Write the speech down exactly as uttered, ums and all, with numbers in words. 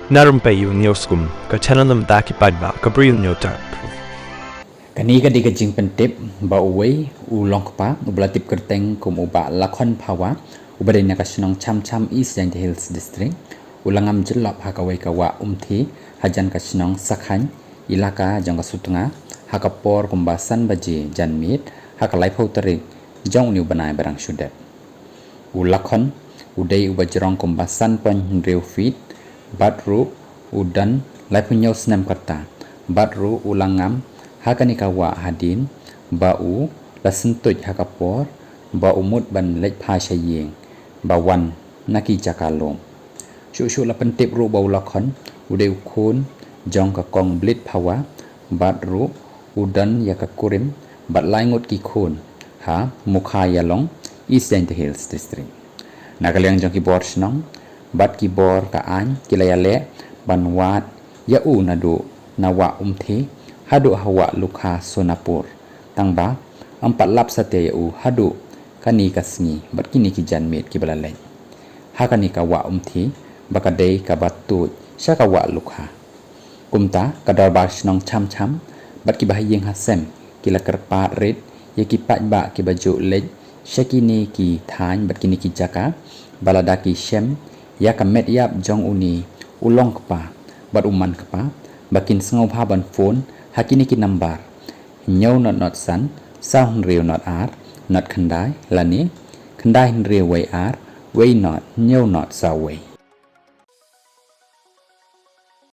Na rympei ïa u Newskum, ka channel na bynta ki paidbah ka Bri u Hynñiewtrep. Kane ka dei ka jingpyntip ba uwei u longkpa uba la tip kyrteng kum u Bah Lakhon Phawa, uba dei na ka shnong Chamcham, East Jaintia Hills District, u la ngam jyllop ha kawei ka wah Umthie hajan ka shnong Sakhain, ilaka jong ka Sutnga, ha ka por kumba san baje janmiet ha ka laiphew tarik jong une u bnai ba dang shu dep. U Lakhon u dei uba jrong kumba san point hynriew feet, bad ruh u don laiphew hynñiew snem ka rta, bad ruh u la ngam ha kane ka wah hadien ba u la syntuid ha ka por ba u mut ban leit phai sha ïing ba wan na ki jaka lum. Shuh shuh la pyntip ruh ba u Lakhon u dei u khun jong ka Kong Blit Phawa, bad ruh u don ïa ka kurim bad lai ngut ki khun ha Mukha Ïalong, East Jaintia Hills District. Na ka liang jong ki bor shnong bad ki bor ka aiñ ki la ïaleh ban wad ïa u naduh na wah Umthie haduh ha wah Lukha Sonapur, tangba ym pat lap satia ïa u haduh kane ka sngi bad kine ki janmiet kiba la leit ha kane ka wah Umthie ba ka dei kaba tuid sha ka wah Lukha. Kumta ka dorbar shnong Chamcham bad kiba ha ïing ha sem ki la kyrpad rit ïa ki paidbah kiba ju leit sha kine ki thaiñ bad kine ki jaka ba lada ki shem ïa ka met ïap jong une u longkpa bad u man kpa ba kin sngewbha ban phone ha kine ki nambar: hynñiew not not san, saw hynriew not ar, not khyndai, lane khyndai hynriew wei ar, wei not hynñiew not saw wei.